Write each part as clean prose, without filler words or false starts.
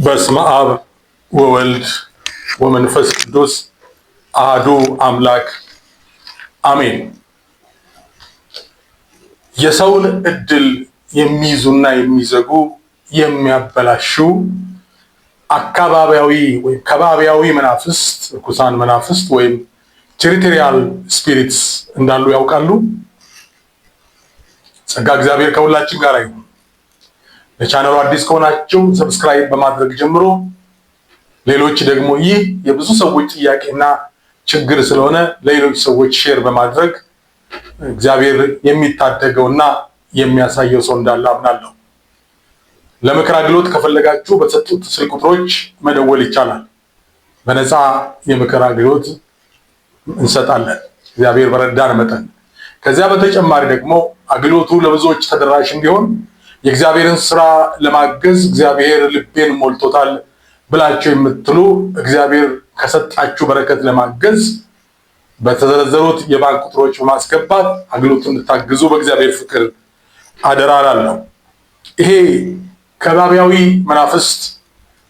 በስመ አብ ወወልድ ወመንፈስ ቅዱስ አሐዱ አምላክ አሜን። የሰውን እድል የሚይዙና የሚዘጉ የሚያበላሹ አካባቢያዊ ወይም ከባቢያዊ መናፍስት፣ ርኩሳን መናፍስት ወይም territorial spirits እንዳሉ ያውቃሉ? ጸጋ እግዚአብሔር ከሁላችን ጋር ይሁን። ለቻናሉ አዲስ ከሆናችሁ subscribe በማድረግ ጀምሮ፣ ሌሎች ደግሞ ይህ የብዙ ሰዎች ጥያቄና ችግር ስለሆነ ለሌሎች ሰዎች share በማድረግ እግዚአብሔር የሚታደገውና የሚያሳየው ሰው እንዳለ አምናለሁ። ለምክር አገልግሎት ከፈለጋችሁ በተሰጡት ስልክ ቁጥሮች መደወል ይቻላል። በነፃ የምክር አገልግሎት እንሰጣለን፣ እግዚአብሔር በረዳን መጠን። ከዚያ በተጨማሪ ደግሞ አገልግሎቱ ለብዙዎች ተደራሽ እንዲሆን፣ የእግዚአብሔርን ስራ ለማገዝ እግዚአብሔር ልቤን ሞልቶታል ብላችሁ የምትሉ፣ እግዚአብሔር ከሰጣችሁ በረከት ለማገዝ በተዘረዘሩት የባንክ ቁጥሮች በማስገባት አገልግሎቱን እንድታግዙ በእግዚአብሔር ፍቅር አደራ እላለሁ። ይሄ ከባቢያዊ መናፍስት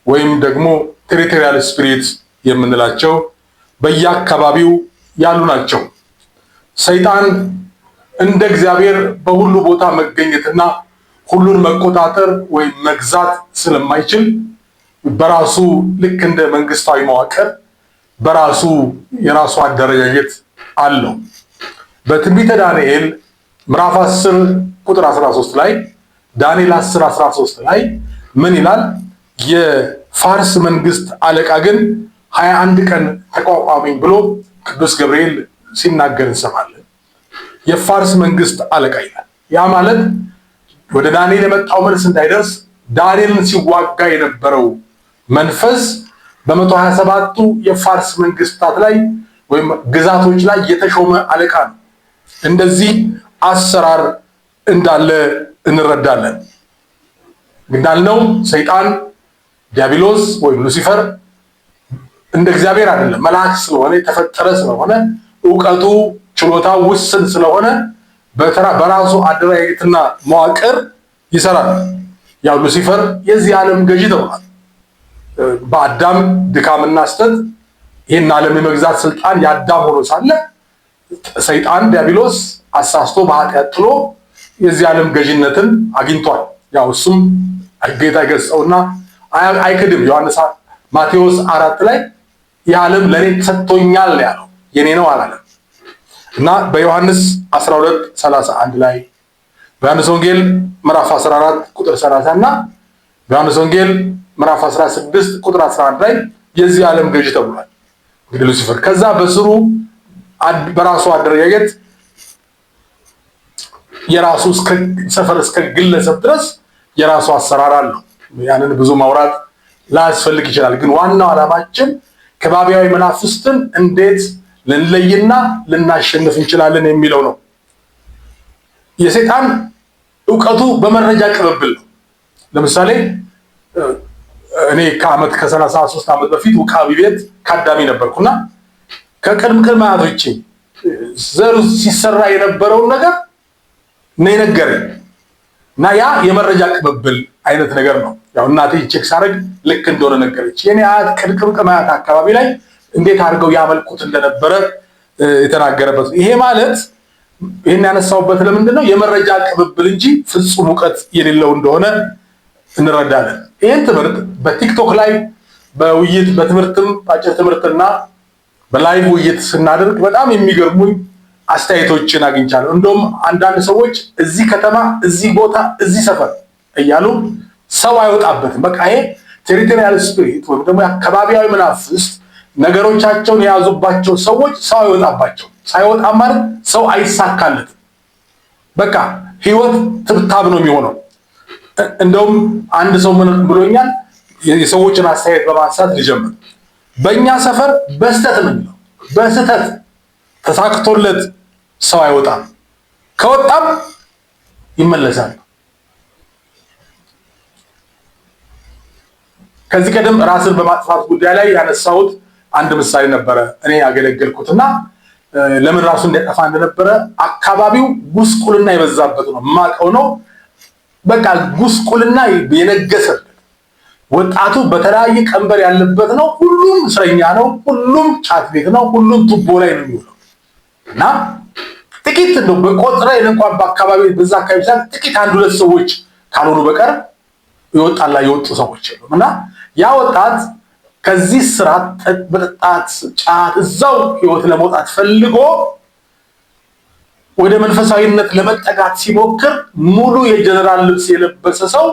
ወይም ደግሞ territorial spirit የምንላቸው በየአካባቢው ያሉ ናቸው። ሰይጣን እንደ እግዚአብሔር በሁሉ ቦታ መገኘትና ሁሉን መቆጣጠር ወይም መግዛት ስለማይችል በራሱ ልክ እንደ መንግስታዊ መዋቅር በራሱ የራሱ አደረጃጀት አለው። በትንቢተ ዳንኤል ምዕራፍ 10 ቁጥር 13 ላይ፣ ዳንኤል 10 13 ላይ ምን ይላል? የፋርስ መንግስት አለቃ ግን 21 ቀን ተቋቋመኝ ብሎ ቅዱስ ገብርኤል ሲናገር እንሰማለን። የፋርስ መንግስት አለቃ ይላል። ያ ማለት ወደ ዳንኤል የመጣው መልስ እንዳይደርስ ዳንኤልን ሲዋጋ የነበረው መንፈስ በ127ቱ የፋርስ መንግስታት ላይ ወይም ግዛቶች ላይ የተሾመ አለቃ ነው። እንደዚህ አሰራር እንዳለ እንረዳለን። እንዳልነው ሰይጣን ዲያብሎስ ወይም ሉሲፈር እንደ እግዚአብሔር አይደለም። መልአክ ስለሆነ፣ የተፈጠረ ስለሆነ፣ እውቀቱ ችሎታው ውስን ስለሆነ በራሱ አደረጃጀትና መዋቅር ይሰራል። ያው ሉሲፈር የዚህ ዓለም ገዢ ተብሏል። በአዳም ድካምና ስህተት ይህን ዓለም የመግዛት ስልጣን የአዳም ሆኖ ሳለ ሰይጣን ዲያብሎስ አሳስቶ በኃጢአት ጥሎ የዚህ ዓለም ገዢነትን አግኝቷል። ያው እሱም ጌታ ይገሥጸውና አይክድም። ዮሐንስ ማቴዎስ 4 ላይ ይህ ዓለም ለእኔ ተሰጥቶኛል ያለው፣ የኔ ነው አላለም። እና በዮሐንስ 12 31 ላይ፣ በዮሐንስ ወንጌል ምዕራፍ 14 ቁጥር 30 እና በዮሐንስ ወንጌል ምዕራፍ 16 ቁጥር 11 ላይ የዚህ ዓለም ገዢ ተብሏል። እንግዲህ ሉሲፈር ከዛ በስሩ በራሱ አደረጃጀት የራሱ እስከ ሰፈር እስከ ግለሰብ ድረስ የራሱ አሰራር አለው። ያንን ብዙ ማውራት ላያስፈልግ ይችላል። ግን ዋናው ዓላማችን ከባቢያዊ መናፍስትን እንዴት ልንለይና ልናሸንፍ እንችላለን የሚለው ነው። የሰይጣን እውቀቱ በመረጃ ቅብብል ነው። ለምሳሌ እኔ ከዓመት ከ33 ዓመት በፊት ውቃቢ ቤት ካዳሚ ነበርኩና ከቅድም ቅድመ አያቶቼ ዘር ሲሰራ የነበረውን ነገር ነው የነገረኝ። እና ያ የመረጃ ቅብብል አይነት ነገር ነው። ያው እናቴ check ሳደርግ ልክ እንደሆነ ነገረች። የኔ አያት ቅድም ቅድመ አያት አካባቢ ላይ እንዴት አድርገው ያመልኩት እንደነበረ የተናገረበት። ይሄ ማለት ይህን ያነሳውበት ለምንድን ነው? የመረጃ ቅብብል እንጂ ፍጹም እውቀት የሌለው እንደሆነ እንረዳለን። ይህን ትምህርት በቲክቶክ ላይ በውይይት፣ በትምህርትም፣ በአጭር ትምህርትና በ live ውይይት ስናደርግ በጣም የሚገርሙኝ አስተያየቶችን አግኝቻለሁ። እንደውም አንዳንድ ሰዎች እዚህ ከተማ፣ እዚህ ቦታ፣ እዚህ ሰፈር እያሉ ሰው አይወጣበትም። በቃ ይሄ territorial spirit ወይም ደግሞ የአካባቢያዊ መናፍስት ነገሮቻቸውን የያዙባቸው ሰዎች ሰው አይወጣባቸው። ሳይወጣ ማለት ሰው አይሳካለትም። በቃ ህይወት ትብታብ ነው የሚሆነው። እንደውም አንድ ሰው ምን ብሎኛል? የሰዎችን አስተያየት በማንሳት ልጀምር። በእኛ ሰፈር በስህተት ነው የሚለው፣ በስህተት ተሳክቶለት ሰው አይወጣም፣ ከወጣም ይመለሳል። ከዚህ ቀደም ራስን በማጥፋት ጉዳይ ላይ ያነሳሁት አንድ ምሳሌ ነበረ። እኔ ያገለገልኩትና ለምን ራሱ እንዲያጠፋ እንደነበረ፣ አካባቢው ጉስቁልና የበዛበት ነው፣ የማውቀው ነው። በቃ ጉስቁልና የነገሰበት፣ ወጣቱ በተለያየ ቀንበር ያለበት ነው። ሁሉም እስረኛ ነው። ሁሉም ጫት ቤት ነው። ሁሉም ቱቦ ላይ ነው የሚውለው እና ጥቂት እንደው በቆጥረ እንኳን በአካባቢ በዛ አካባቢ ሳይሆን ጥቂት አንድ ሁለት ሰዎች ካልሆኑ በቀር ይወጣላ የወጡ ሰዎች የሉም። እና ያ ወጣት ከዚህ ስራ መጠጣት፣ ጫት እዛው ህይወት ለመውጣት ፈልጎ ወደ መንፈሳዊነት ለመጠጋት ሲሞክር ሙሉ የጀነራል ልብስ የለበሰ ሰው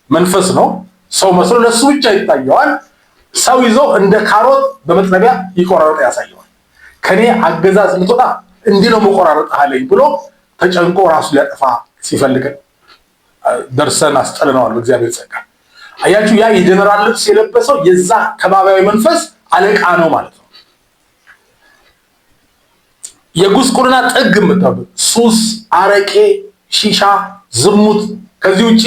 መንፈስ ነው። ሰው መስሎ ለሱ ብቻ ይታየዋል። ሰው ይዞ እንደ ካሮት በመጥረቢያ ይቆራረጥ ያሳየዋል። ከኔ አገዛዝ ልትወጣ እንዲህ ነው መቆራረጥ አለኝ ብሎ ተጨንቆ ራሱ ሊያጠፋ ሲፈልግ ደርሰን አስጠልነዋል። በእግዚአብሔር ጸጋ አያችሁ፣ ያ የጀነራል ልብስ የለበሰው የዛ ከባቢያዊ መንፈስ አለቃ ነው ማለት ነው። የጉስቁልና ጥግ የምታሉ ሱስ፣ አረቄ፣ ሺሻ፣ ዝሙት ከዚህ ውጪ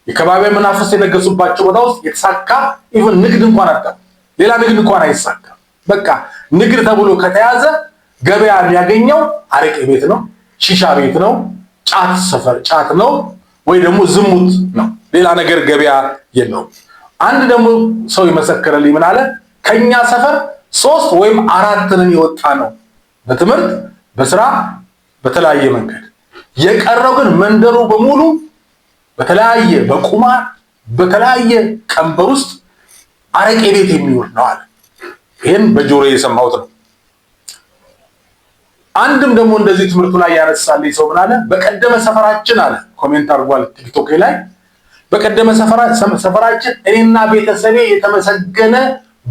የከባቢያዊ መናፍስት የነገሱባቸው ቦታ ውስጥ የተሳካ even ንግድ እንኳን አጣ ሌላ ንግድ እንኳን አይሳካም። በቃ ንግድ ተብሎ ከተያዘ ገበያ የሚያገኘው አረቄ ቤት ነው፣ ሺሻ ቤት ነው፣ ጫት ሰፈር ጫት ነው፣ ወይ ደግሞ ዝሙት ነው። ሌላ ነገር ገበያ የለውም። አንድ ደግሞ ሰው የመሰከረልኝ ምን አለ፣ ከኛ ሰፈር 3 ወይም 4 ነን የወጣ ነው በትምህርት በስራ በተለያየ መንገድ። የቀረው ግን መንደሩ በሙሉ በተለያየ በቁማር በተለያየ ቀንበር ውስጥ አረቄ ቤት የሚውል ነው አለ። ይሄን በጆሮ የሰማሁት ነው። አንድም ደግሞ እንደዚህ ትምህርቱ ላይ ያነሳልኝ ሰው ምን አለ፣ በቀደመ ሰፈራችን አለ፣ comment አድርጓል ቲክቶክ ላይ፣ በቀደመ ሰፈራችን እኔና ቤተሰቤ የተመሰገነ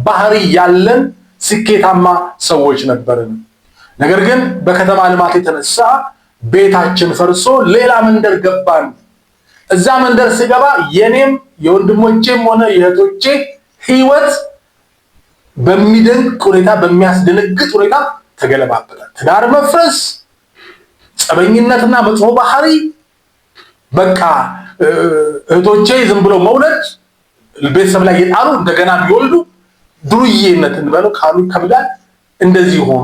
ባህሪ ያለን ስኬታማ ሰዎች ነበርን። ነገር ግን በከተማ ልማት የተነሳ ቤታችን ፈርሶ ሌላ መንደር ገባን። እዛ መንደር ስገባ የኔም የወንድሞቼም ሆነ የእህቶቼ ህይወት በሚደንቅ ሁኔታ በሚያስደነግጥ ሁኔታ ተገለባበጠ። ትዳር መፍረስ፣ ጸበኝነትና መጥፎ ባህሪ፣ በቃ እህቶቼ ዝም ብሎ መውለድ፣ ቤተሰብ ላይ የጣሉ እንደገና የሚወልዱ ዱርዬነት እንበለው ካሉ ከብዳል እንደዚህ ሆኑ።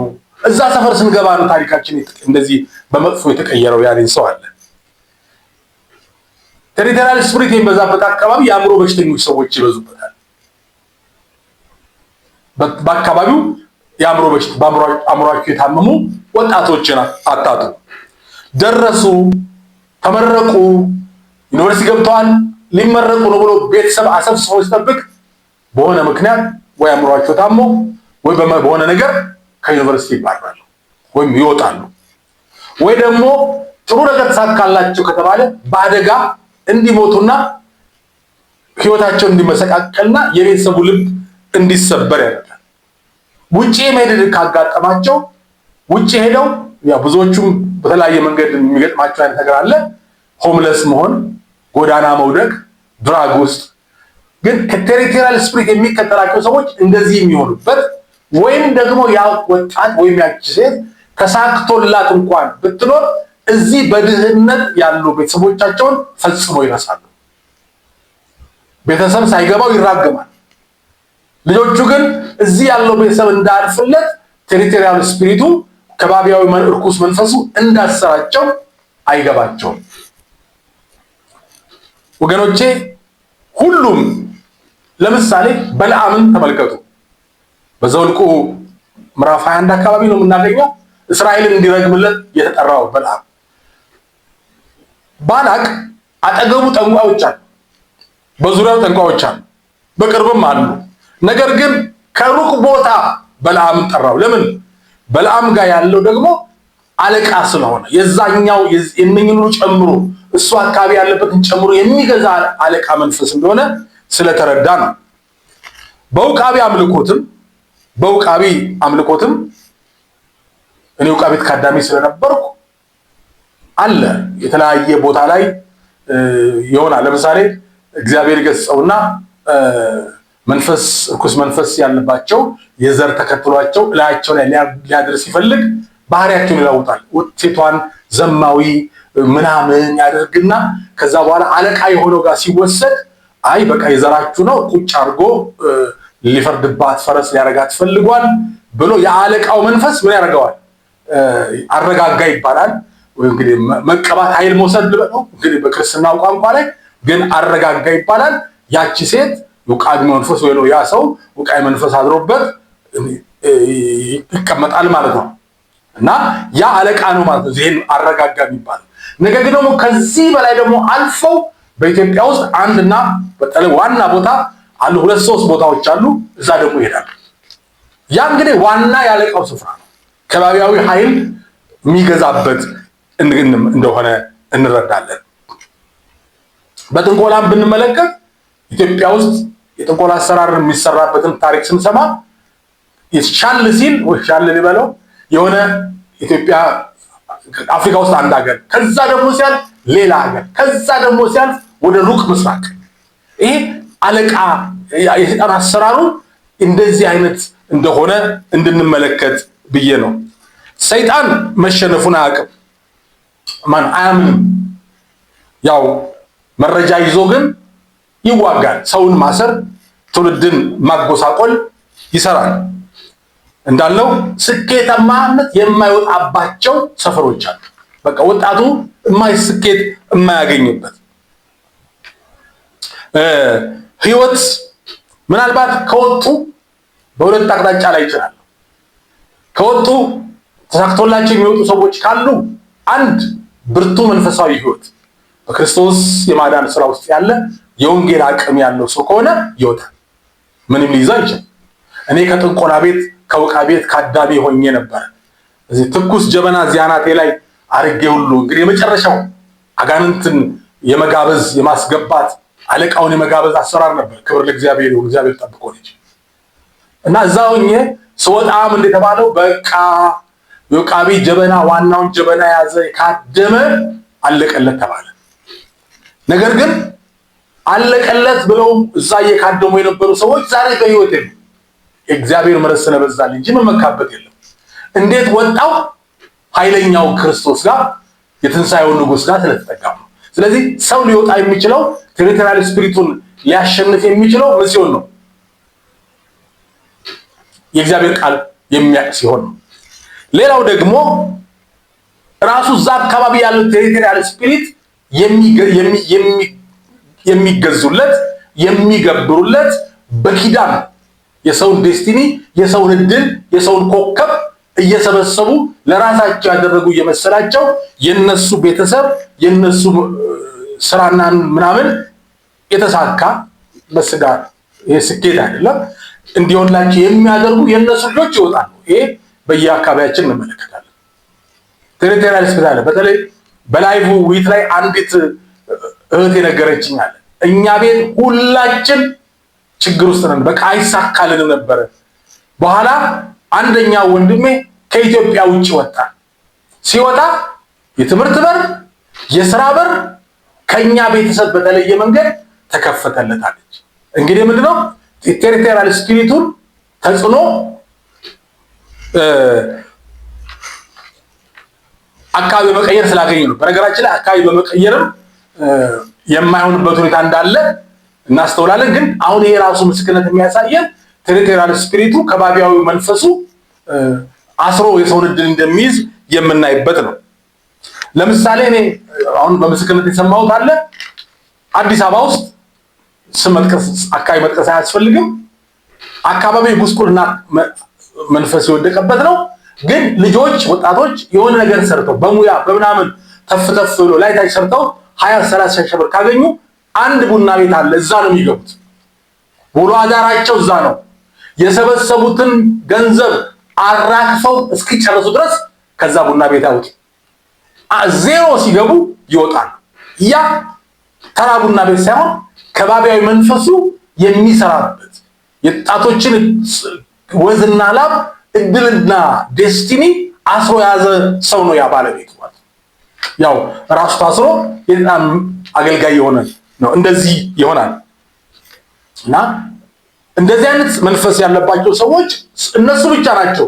እዛ ሰፈር ስንገባ ነው ታሪካችን እንደዚህ በመጥፎ የተቀየረው ያለኝ ሰው አለ። Territorial spirit የሚበዛበት አካባቢ የአእምሮ በሽተኞች ሰዎች ይበዙበታል። በአካባቢው የአእምሮ በሽታ በአእምሯቸው የታመሙ ወጣቶችን አታጡ። ደረሱ፣ ተመረቁ፣ ዩኒቨርሲቲ ገብተዋል፣ ሊመረቁ ነው ብሎ ቤተሰብ አሰብስቦ ሲጠብቅ በሆነ ምክንያት ወይ አእምሯቸው ታሞ ወይ በሆነ ነገር ከዩኒቨርሲቲ ይባረራሉ ወይም ይወጣሉ። ወይ ደግሞ ጥሩ ነገር ተሳካላቸው ከተባለ በአደጋ እንዲሞቱና ህይወታቸው እንዲመሰቃቀልና የቤተሰቡ ልብ እንዲሰበር ያደርጋል። ውጪ መሄድ ካጋጠማቸው ውጪ ሄደው ያው ብዙዎቹም በተለያየ መንገድ የሚገጥማቸው አይነት ነገር አለ። Homeless መሆን፣ ጎዳና መውደቅ፣ drug ውስጥ ግን ከ territorial spirit የሚከተላቸው ሰዎች እንደዚህ የሚሆኑበት ወይም ደግሞ ያ ወጣት ወይም ያቺ ሴት ተሳክቶላት እንኳን ብትኖር እዚህ በድህነት ያሉ ቤተሰቦቻቸውን ፈጽሞ ይረሳሉ። ቤተሰብ ሳይገባው ይራገማል። ልጆቹ ግን እዚህ ያለው ቤተሰብ እንዳያልፍለት territorial spirit ኡ ከባቢያዊ እርኩስ መንፈሱ እንዳሰራቸው አይገባቸውም። ወገኖቼ ሁሉም ለምሳሌ በለዓምን ተመልከቱ። በዘኍልቍ ምዕራፍ 21 አካባቢ ነው የምናገኘው። እስራኤልን እንዲረግምለት የተጠራው በለዓም ባላቅ አጠገቡ ጠንቋዮች አሉ፣ በዙሪያው ጠንቋዮች አሉ፣ በቅርብም አሉ። ነገር ግን ከሩቅ ቦታ በለዓምን ጠራው። ለምን? በለዓም ጋር ያለው ደግሞ አለቃ ስለሆነ የዛኛው የእነኝን ሁሉ ጨምሮ እሱ አካባቢ ያለበትን ጨምሮ የሚገዛ አለቃ መንፈስ እንደሆነ ስለተረዳ ነው። በውቃቢ አምልኮትም እኔ ውቃቤት ካዳሚ ስለነበርኩ አለ የተለያየ ቦታ ላይ ይሆናል። ለምሳሌ እግዚአብሔር ገጸውና መንፈስ እርኩስ መንፈስ ያለባቸው የዘር ተከትሏቸው እላያቸው ላይ ሊያድር ሲፈልግ ባህሪያቸውን ይለውጣል። ሴቷን ዘማዊ ምናምን ያደርግና ከዛ በኋላ አለቃ የሆነው ጋር ሲወሰድ አይ በቃ የዘራችሁ ነው ቁጭ አድርጎ ሊፈርድባት ፈረስ ሊያረጋት ፈልጓል ብሎ የአለቃው መንፈስ ምን ያደርገዋል? አረጋጋ ይባላል። ወይ እንግዲህ መቀባት ኃይል መውሰድ ልበለው እንግዲህ በክርስትናው ቋንቋ ላይ ግን አረጋጋ ይባላል። ያቺ ሴት ውቃቢ መንፈስ ወይ ያ ሰው ውቃቢ መንፈስ አድሮበት ይቀመጣል ማለት ነው። እና ያ አለቃ ነው ማለት ነው። ይሄን አረጋጋ የሚባለው ነገር ግን ደግሞ ከዚህ በላይ ደግሞ አልፈው በኢትዮጵያ ውስጥ አንድና በተለይ ዋና ቦታ አሉ፣ ሁለት ሶስት ቦታዎች አሉ። እዛ ደግሞ ይሄዳሉ። ያ እንግዲህ ዋና ያለቃው ስፍራ ነው። ከባቢያዊ ኃይል የሚገዛበት እንደሆነ እንረዳለን። በጥንቆላም ብንመለከት ኢትዮጵያ ውስጥ የጥንቆላ አሰራር የሚሰራበትን ታሪክ ስንሰማ ሻል ሲል ወይ ሻል ሊበለው የሆነ ኢትዮጵያ አፍሪካ ውስጥ አንድ ሀገር፣ ከዛ ደግሞ ሲያልፍ ሌላ ሀገር፣ ከዛ ደግሞ ሲያልፍ ወደ ሩቅ ምስራቅ። ይሄ አለቃ የሰይጣን አሰራሩ እንደዚህ አይነት እንደሆነ እንድንመለከት ብዬ ነው። ሰይጣን መሸነፉን አያውቅም፣ ማን አያምንም። ያው መረጃ ይዞ ግን ይዋጋል። ሰውን ማሰር፣ ትውልድን ማጎሳቆል ይሰራል። እንዳልነው ስኬታማነት የማይወጣባቸው ሰፈሮች አሉ። በቃ ወጣቱ ስኬት የማያገኝበት ህይወት ምናልባት ከወጡ በሁለት አቅጣጫ ላይ ይችላል። ከወጡ ተሳክቶላቸው የሚወጡ ሰዎች ካሉ አንድ ብርቱ መንፈሳዊ ህይወት በክርስቶስ የማዳን ስራ ውስጥ ያለ የወንጌል አቅም ያለው ሰው ከሆነ ይወጣል። ምንም ሊይዘው አይችልም። እኔ ከጥንቆላ ቤት ከውቃ ቤት ካዳሚ ሆኜ ነበር። እዚህ ትኩስ ጀበና እዚህ አናቴ ላይ አርጌ ሁሉ እንግዲህ የመጨረሻው አጋንንትን የመጋበዝ የማስገባት አለቃውን የመጋበዝ አሰራር ነበር። ክብር ለእግዚአብሔር ይሁን። እግዚአብሔር ጠብቆ ልጅ እና እዛ ሆኜ ስወጣም እንደተባለው በቃ የውቃቢ ጀበና ዋናውን ጀበና የያዘ ካደመ አለቀለት ተባለ። ነገር ግን አለቀለት ብለው እዛ እየካደሙ የነበሩ ሰዎች ዛሬ በህይወት የሉም። የእግዚአብሔር ምሕረት ስለበዛል እንጂ መመካበት የለም። እንዴት ወጣው? ኃይለኛው ክርስቶስ ጋር የትንሣኤው ንጉሥ ጋር ስለተጠጋም ነው። ስለዚህ ሰው ሊወጣ የሚችለው territorial spirit ኡን ሊያሸንፍ የሚችለው ምን ሲሆን ነው? የእግዚአብሔር ቃል የሚያውቅ ሲሆን ነው። ሌላው ደግሞ ራሱ እዛ አካባቢ ያለው territorial spirit የሚገዙለት የሚገብሩለት በኪዳን የሰውን destiny፣ የሰውን እድል፣ የሰውን ኮከብ እየሰበሰቡ ለራሳቸው ያደረጉ እየመሰላቸው የነሱ ቤተሰብ የነሱ ስራና ምናምን የተሳካ በስጋ ይሄ ስኬት አይደለም እንዲሆንላቸው የሚያደርጉ የነሱ ልጆች ይወጣሉ። ይሄ በየአካባቢያችን እንመለከታለን። Territorial spirit አለ። በተለይ በ live ውይይት ላይ አንዲት እህት የነገረችኝ አለ። እኛ ቤት ሁላችን ችግር ውስጥ ነን፣ በቃ አይሳካልንም ነበረ። በኋላ አንደኛው ወንድሜ ከኢትዮጵያ ውጭ ወጣ። ሲወጣ የትምህርት በር፣ የስራ በር ከኛ ቤተሰብ በተለየ መንገድ ተከፈተለታለች። እንግዲህ ምንድነው territorial spirit ኡን ተጽዕኖ አካባቢ በመቀየር ስላገኘ ነው። በነገራችን ላይ አካባቢ በመቀየርም የማይሆንበት ሁኔታ እንዳለ እናስተውላለን። ግን አሁን ይሄ ራሱ ምስክርነት የሚያሳየን territorial spirit ኡ ከባቢያዊ መንፈሱ አስሮ የሰውን እድል እንደሚይዝ የምናይበት ነው። ለምሳሌ እኔ አሁን በምስክርነት የሰማሁት አለ። አዲስ አበባ ውስጥ ስም መጥቀስ አካባቢ መጥቀስ አያስፈልግም። አካባቢ ጉስቁልና መንፈስ የወደቀበት ነው። ግን ልጆች ወጣቶች የሆነ ነገር ሰርተው በሙያ በምናምን ተፍ ተፍ ብሎ ላይ ታች ሰርተው 20 30 ሺህ ብር ካገኙ አንድ ቡና ቤት አለ፣ እዛ ነው የሚገቡት። ውሎ አዳራቸው እዛ ነው። የሰበሰቡትን ገንዘብ አራግፈው እስኪጨርሱ ድረስ ከዛ ቡና ቤት አውጡ ዜሮ ሲገቡ ይወጣሉ። ያ ተራ ቡና ቤት ሳይሆን ከባቢያዊ መንፈሱ የሚሰራበት የጣቶችን ወዝና ላብ እድልና destiny አስሮ የያዘ ሰው ነው ያ ባለቤቱ ማለት ያው ራሱ ታስሮ የጣም አገልጋይ የሆነ ነው። እንደዚህ ይሆናል እና እንደዚህ አይነት መንፈስ ያለባቸው ሰዎች እነሱ ብቻ ናቸው።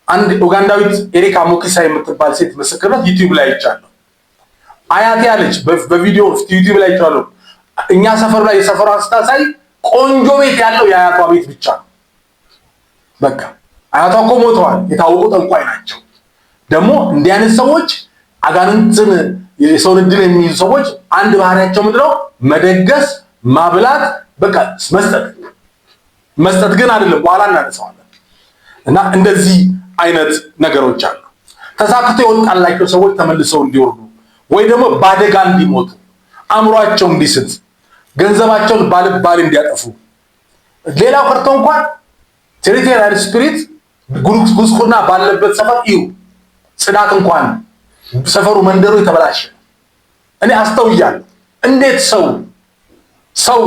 አንድ ኡጋንዳዊት ኤሪካ ሙኪሳ የምትባል ሴት ምስክርነት ዩቲዩብ ላይ አይቻለሁ። አያቴ አለች በቪዲዮ ዩቲዩብ ላይ አይቻለሁ። እኛ ሰፈር ላይ የሰፈሯን ስታሳይ ቆንጆ ቤት ያለው የአያቷ ቤት ብቻ ነው። በቃ አያቷ እኮ ሞተዋል፣ የታወቁ ጠንቋይ ናቸው። ደግሞ እንዲህ አይነት ሰዎች አጋንንትን የሰውን እድል የሚይዙ ሰዎች አንድ ባህሪያቸው ምንድነው? መደገስ፣ ማብላት፣ በቃ መስጠት መስጠት ግን አይደለም፣ በኋላ እናነሳዋለን። እና እንደዚህ አይነት ነገሮች አሉ። ተሳክቶ የወጣላቸው ሰዎች ተመልሰው እንዲወርዱ ወይ ደግሞ በአደጋ እንዲሞቱ፣ አእምሯቸው እንዲስት፣ ገንዘባቸውን ባልባል እንዲያጠፉ፣ ሌላው ቀርቶ እንኳን territorial spirit ጉስቁልና ባለበት ሰፈር እዩ፣ ጽዳት እንኳን ሰፈሩ መንደሩ የተበላሸ እኔ አስተውያለሁ። እንዴት ሰው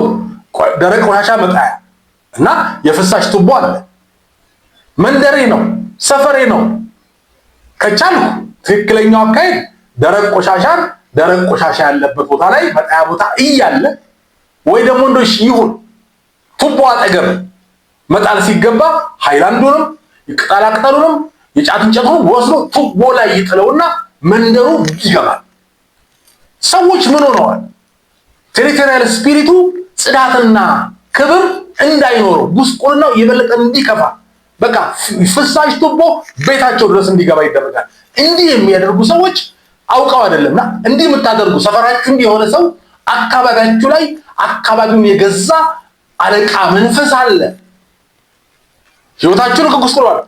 ደረቅ ቆሻሻ መጣያ እና የፍሳሽ ቱቦ አለ። መንደሬ ነው፣ ሰፈሬ ነው። ከቻልኩ ትክክለኛው አካሄድ ደረቅ ቆሻሻን ደረቅ ቆሻሻ ያለበት ቦታ ላይ መጣያ ቦታ እያለ ወይ ደግሞ እንደው ይሁን ቱቦ አጠገብ መጣል ሲገባ ሃይላንዱንም ቅጠላቅጠሉንም የጫት እንጨቱን ወስዶ ቱቦ ላይ ይጥለውና መንደሩ ይገባል። ሰዎች ምን ሆነዋል? Territorial spirit ኡ ጽዳትና ክብር እንዳይኖረው ጉስቁልናው የበለጠ እንዲከፋ በቃ ፍሳሽ ቱቦ ቤታቸው ድረስ እንዲገባ ይደረጋል። እንዲህ የሚያደርጉ ሰዎች አውቀው አይደለምና እንዲህ የምታደርጉ ሰፈራችሁ እንዲህ የሆነ ሰው አካባቢያችሁ ላይ አካባቢውን የገዛ አለቃ መንፈስ አለ። ህይወታችሁን ከጉስቁሏል።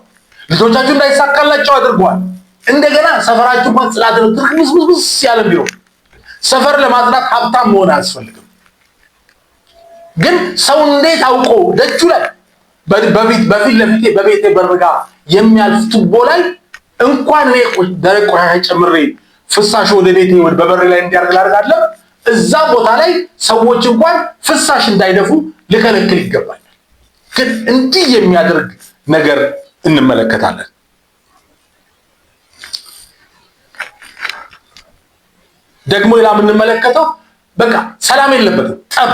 ልጆቻችሁ እንዳይሳካላቸው አድርጓል። እንደገና ሰፈራችሁ እንኳን ጽዳት ነው ትርክብስብስ ያለ ቢሆን ሰፈር ለማጽዳት ሀብታም መሆን አያስፈልግም። ግን ሰው እንዴት አውቆ ደጁ ላይ በፊት ለፊቴ በቤቴ በርጋ የሚያልፍ ቱቦ ላይ እንኳን እኔ ደረቅ ቆሻሻ ጨምሬ ፍሳሹ ወደ ቤቴ በበር ላይ እንዲያርግ ላደርግ አለ እዛ ቦታ ላይ ሰዎች እንኳን ፍሳሽ እንዳይደፉ ልከለክል ይገባል። ግን እንዲህ የሚያደርግ ነገር እንመለከታለን። ደግሞ ሌላ የምንመለከተው በቃ ሰላም የለበትም፣ ጠብ።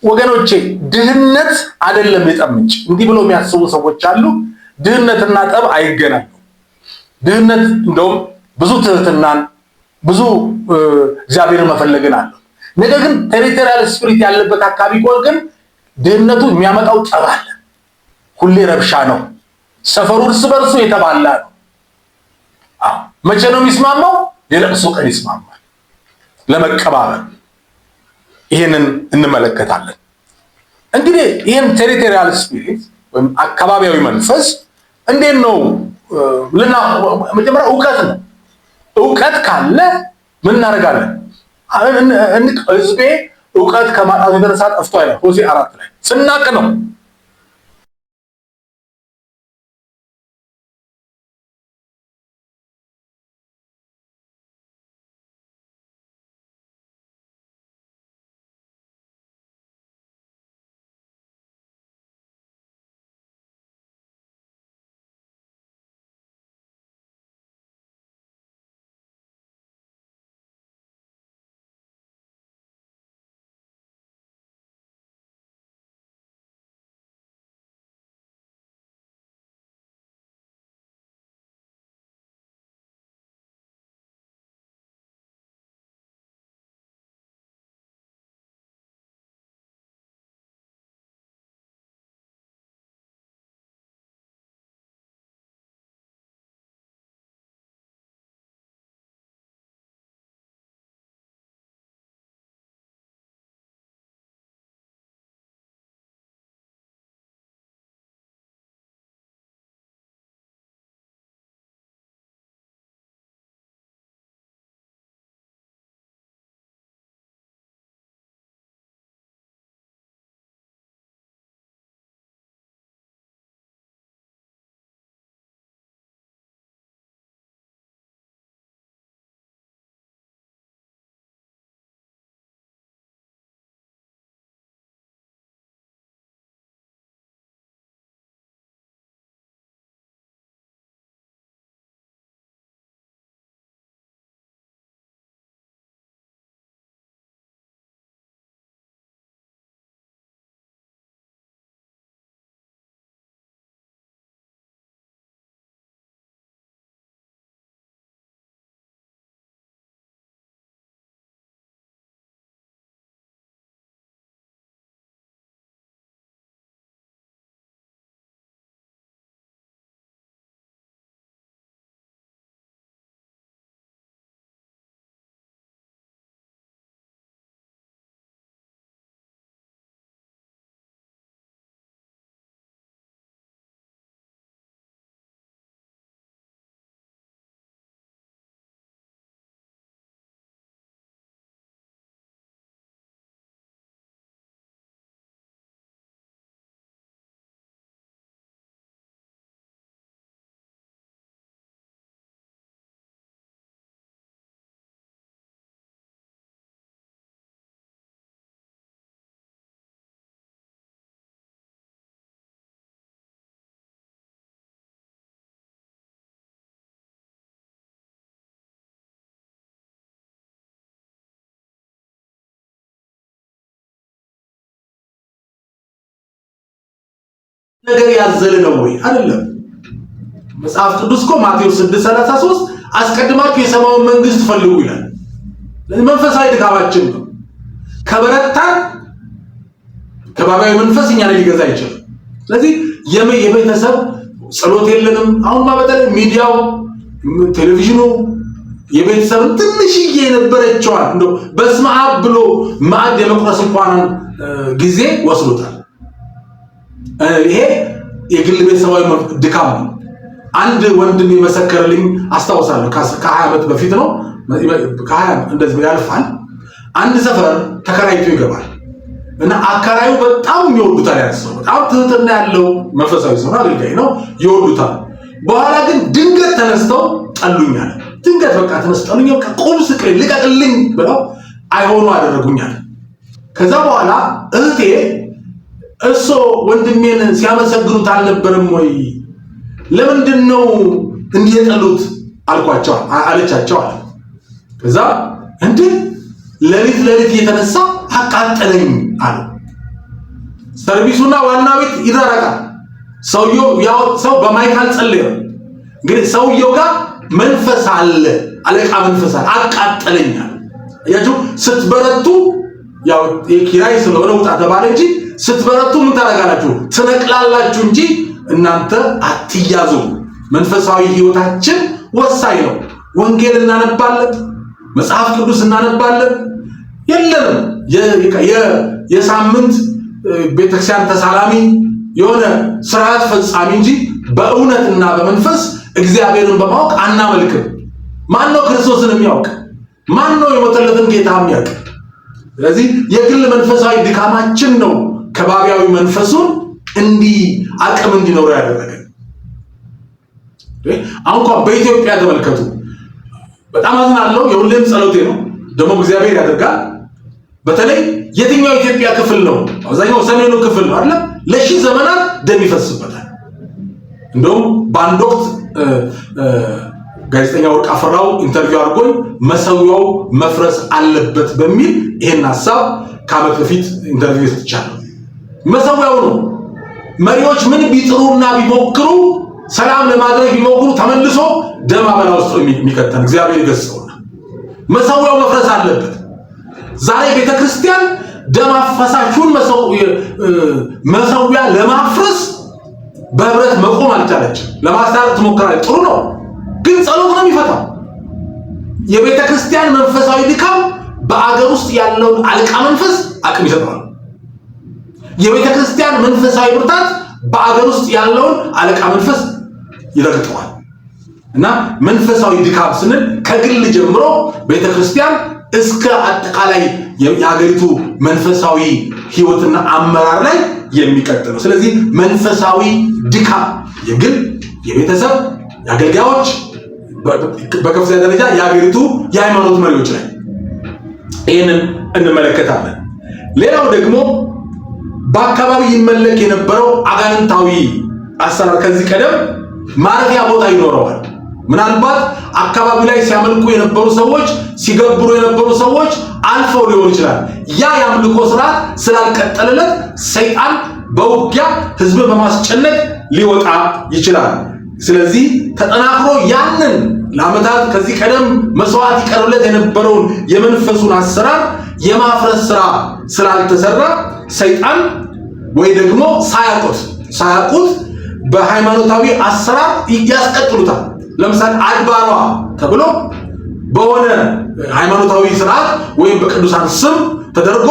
ወገኖቼ ድህነት አይደለም የጠብ ምንጭ። እንዲህ ብሎ የሚያስቡ ሰዎች አሉ። ድህነትና ጠብ አይገናኙም። ድህነት እንደውም ብዙ ትህትናን ብዙ እግዚአብሔርን መፈለግን አለው። ነገር ግን territorial spirit ያለበት አካባቢ ከሆነ ግን ድህነቱ የሚያመጣው ጠብ አለ። ሁሌ ረብሻ ነው። ሰፈሩ እርስ በርሱ የተባላ ነው። አዎ መቼ ነው የሚስማማው? የለቅሶ ቀን ይስማማል ለመቀባበል። ይህንን እንመለከታለን። እንግዲህ ይህን territorial spirit ወይም አካባቢያዊ መንፈስ እንዴት ነው መጀመሪያ እውቀት ነው። እውቀት ካለ ምን እናደርጋለን? ህዝቤ እውቀት ከማጣቱ የተነሳ ጠፍቶ አይደል? ሆሴዕ 4 ላይ ስናቅ ነው። ነገር ያዘለ ነው ወይ? አይደለም። መጽሐፍ ቅዱስ እኮ ማቴዎስ 6:33 አስቀድማችሁ የሰማዩን መንግስት ፈልጉ ይላል። ስለዚህ መንፈሳዊ ድካማችን ነው። ከበረታን ከባቢያዊ መንፈስ እኛ ላይ ሊገዛ አይችልም። ስለዚህ የቤተሰብ ጸሎት የለንም። አሁንማ በተለይ ሚዲያው፣ ቴሌቪዥኑ የቤተሰብን ትንሽዬ የነበረችዋን እንደው በስመ አብ ብሎ ማዕድ የመቁረስ እንኳን ጊዜ ወስዶታል። ይሄ የግል ቤተሰባዊ ድካም ነው። አንድ ወንድም የመሰከረልኝ አስታውሳለሁ። ከ20 ዓመት በፊት ነው፣ ከ20 እንደዚህ ያልፋል። አንድ ሰፈር ተከራይቶ ይገባል እና አከራዩ በጣም ይወዱታል። ያን ሰው በጣም ትህትና ያለው መንፈሳዊ ሰው አገልጋይ ነው፣ ይወዱታል። በኋላ ግን ድንገት ተነስተው ጠሉኛል። ድንገት በቃ ተነስተው ጠሉኝ፣ በቃ ቁም ስቅሌን ልቀቅልኝ ብለው አይሆኑ አደረጉኛል። ከዛ በኋላ እህቴ እሶ ወንድሜን ሲያመሰግኑት አልነበረም ወይ? ለምንድን ነው እንዲህ የጠሉት አልኳቸው አለቻቸው አለ። ከዛ እንዴ ሌሊት ሌሊት እየተነሳ አቃጠለኝ አሉ። ሰርቪሱና ዋና ቤት ይራራቃል። ሰውየው ያው ሰው በማይክ አልጸለየም። እንግዲህ ሰውየው ጋር መንፈስ አለ፣ አለቃ መንፈስ አለ። አቃጠለኝ አለ። አያችሁ፣ ስትበረቱ ያው የኪራይ ስለሆነ ውጣ ተባለ እንጂ ስትበረቱ ምን ታደርጋላችሁ? ትነቅላላችሁ እንጂ እናንተ አትያዙ። መንፈሳዊ ህይወታችን ወሳኝ ነው። ወንጌል እናነባለን፣ መጽሐፍ ቅዱስ እናነባለን። የለንም የሳምንት ቤተክርስቲያን ተሳላሚ የሆነ ስርዓት ፈጻሚ እንጂ በእውነትና በመንፈስ እግዚአብሔርን በማወቅ አናመልክም። ማን ነው ክርስቶስን የሚያውቅ? ማን ነው የሞተለትን ጌታ የሚያውቅ? ስለዚህ የግል መንፈሳዊ ድካማችን ነው ከባቢያዊ መንፈሱን እንዲህ አቅም እንዲኖረው ያደረገ። አሁን እንኳን በኢትዮጵያ ተመልከቱ። በጣም አዝናለሁ። የሁሌም ጸሎቴ ነው፣ ደግሞ እግዚአብሔር ያደርጋል። በተለይ የትኛው የኢትዮጵያ ክፍል ነው? አብዛኛው ሰሜኑ ክፍል ነው አይደል? ለሺህ ዘመናት ደም ይፈስበታል። እንደውም በአንድ ወቅት ጋዜጠኛ ወርቅ አፈራው interview አድርጎኝ መሰዊያው መፍረስ አለበት በሚል ይሄን ሀሳብ ከዓመት በፊት interview ሰጥቻለሁ። መሰዊያው ነው። መሪዎች ምን ቢጥሩና ቢሞክሩ፣ ሰላም ለማድረግ ቢሞክሩ ተመልሶ ደም አበላ ውስጥ ነው የሚከተን። እግዚአብሔር ይገስጸውና መሰዊያው መፍረስ አለበት። ዛሬ ቤተክርስቲያን ደም አፋሳሹን መሰዊያ ለማፍረስ በህብረት መቆም አልቻለችም። ለማስታረቅ ትሞክራለች። ጥሩ ነው፣ ግን ጸሎት ነው የሚፈታው። የቤተ ክርስቲያን መንፈሳዊ ድካም በአገር ውስጥ ያለውን አለቃ መንፈስ አቅም ይሰጠዋል። የቤተ ክርስቲያን መንፈሳዊ ብርታት በአገር ውስጥ ያለውን አለቃ መንፈስ ይረግጠዋል። እና መንፈሳዊ ድካም ስንል ከግል ጀምሮ ቤተ ክርስቲያን እስከ አጠቃላይ የሀገሪቱ መንፈሳዊ ህይወትና አመራር ላይ የሚቀጥል ነው። ስለዚህ መንፈሳዊ ድካም የግል፣ የቤተሰብ፣ የአገልጋዮች፣ በከፍተኛ ደረጃ የሀገሪቱ የሃይማኖት መሪዎች ላይ ይህንን እንመለከታለን። ሌላው ደግሞ በአካባቢ ይመለክ የነበረው አጋንንታዊ አሰራር ከዚህ ቀደም ማረፊያ ቦታ ይኖረዋል። ምናልባት አካባቢ ላይ ሲያመልኩ የነበሩ ሰዎች፣ ሲገብሩ የነበሩ ሰዎች አልፈው ሊሆን ይችላል። ያ የአምልኮ ስርዓት ስላልቀጠለለት ሰይጣን በውጊያ ህዝብን በማስጨነቅ ሊወጣ ይችላል። ስለዚህ ተጠናክሮ ያንን ለዓመታት ከዚህ ቀደም መስዋዕት ይቀርብለት የነበረውን የመንፈሱን አሰራር የማፍረስ ስራ ስላልተሰራ ሰይጣን ወይ ደግሞ ሳያውቁት ሳያውቁት በሃይማኖታዊ አሰራር ያስቀጥሉታል። ለምሳሌ አድባሯ ተብሎ በሆነ ሃይማኖታዊ ስርዓት ወይም በቅዱሳን ስም ተደርጎ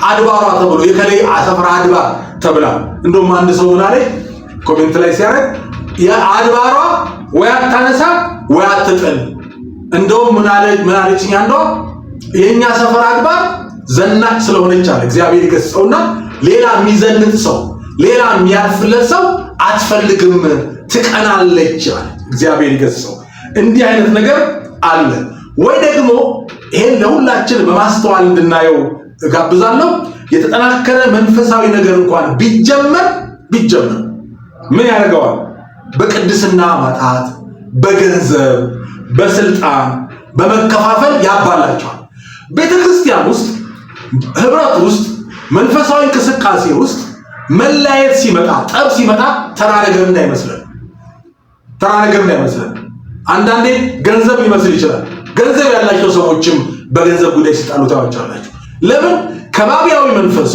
አድባሯ ተብሎ የከሌ ሰፈር አድባር ተብላ፣ እንደውም አንድ ሰው ምን አለ comment ላይ ሲያደርግ፣ የአድባሯ ወይ አታነሳ ወይ አትጥል። እንደውም ምን አለ፣ ምን አለችኝ አንዷ፣ የኛ ሰፈር አድባር ዘናጭ ስለሆነች አለ፣ እግዚአብሔር ይገስጸውና ሌላ የሚዘንጥ ሰው፣ ሌላ የሚያርፍለት ሰው አትፈልግም፣ ትቀናለች አለ። እግዚአብሔር ይገስጸው። እንዲህ አይነት ነገር አለ ወይ ደግሞ ይሄን ለሁላችን በማስተዋል እንድናየው እጋብዛለሁ። የተጠናከረ መንፈሳዊ ነገር እንኳን ቢጀመር ምን ያደርገዋል? በቅድስና ማጣት፣ በገንዘብ፣ በስልጣን፣ በመከፋፈል ያባላቸዋል። ቤተ ክርስቲያን ውስጥ፣ ህብረት ውስጥ፣ መንፈሳዊ እንቅስቃሴ ውስጥ መለያየት ሲመጣ፣ ጠብ ሲመጣ ተራ ነገር እንዳይመስለን፣ ተራ ነገር እንዳይመስለን። አንዳንዴ ገንዘብ ሊመስል ይችላል። ገንዘብ ያላቸው ሰዎችም በገንዘብ ጉዳይ ሲጣሉ ታያቸዋላችሁ። ለምን? ከባቢያዊ መንፈሱ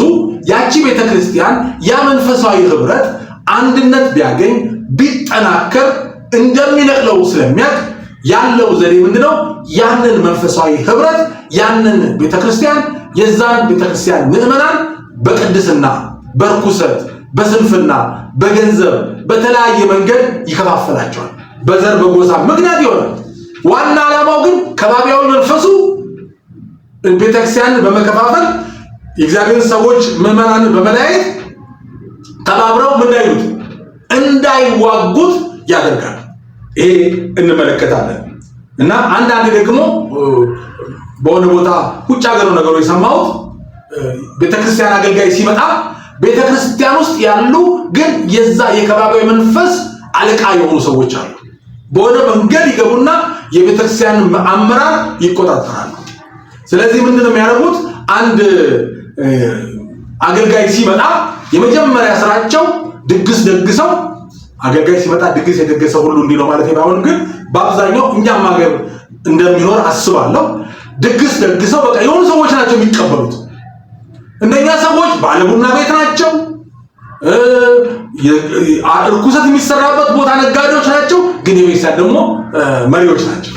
ያቺ ቤተክርስቲያን ያ መንፈሳዊ ህብረት አንድነት ቢያገኝ ቢጠናከር እንደሚነቅለው ስለሚያውቅ ያለው ዘዴ ምንድነው? ያንን መንፈሳዊ ህብረት፣ ያንን ቤተክርስቲያን፣ የዛን ቤተክርስቲያን ምዕመናን በቅድስና፣ በርኩሰት፣ በስንፍና፣ በገንዘብ፣ በተለያየ መንገድ ይከፋፈላቸዋል። በዘር በጎሳ ምክንያት ይሆናል። ዋና ዓላማው ግን ከባቢያዊ መንፈሱ ቤተክርስቲያንን በመከፋፈል የእግዚአብሔርን ሰዎች ምዕመናንን በመለያየት ተባብረው ምን እንዳይሉት እንዳይዋጉት ያደርጋል። ይሄ እንመለከታለን። እና አንዳንድ ደግሞ በሆነ ቦታ ውጭ ሀገር ነው ነገሩ የሰማሁት፣ ቤተክርስቲያን አገልጋይ ሲመጣ ቤተክርስቲያን ውስጥ ያሉ ግን የዛ የከባቢያዊ መንፈስ አለቃ የሆኑ ሰዎች አሉ። በሆነ መንገድ ይገቡና የቤተክርስቲያን አመራር ይቆጣጠራሉ። ስለዚህ ምንድን ነው የሚያደርጉት? አንድ አገልጋይ ሲመጣ የመጀመሪያ ስራቸው ድግስ ደግሰው፣ አገልጋይ ሲመጣ ድግስ የደገሰ ሁሉ እንዲህ ነው ማለት ባይሆንም ግን በአብዛኛው እኛም ሀገር እንደሚኖር አስባለሁ። ድግስ ደግሰው በቃ የሆኑ ሰዎች ናቸው የሚቀበሉት። እነኛ ሰዎች ባለቡና ቤት ናቸው፣ እርኩሰት የሚሰራበት ቦታ ነጋዴዎች ናቸው፣ ግን የቤተክርስቲያን ደግሞ መሪዎች ናቸው።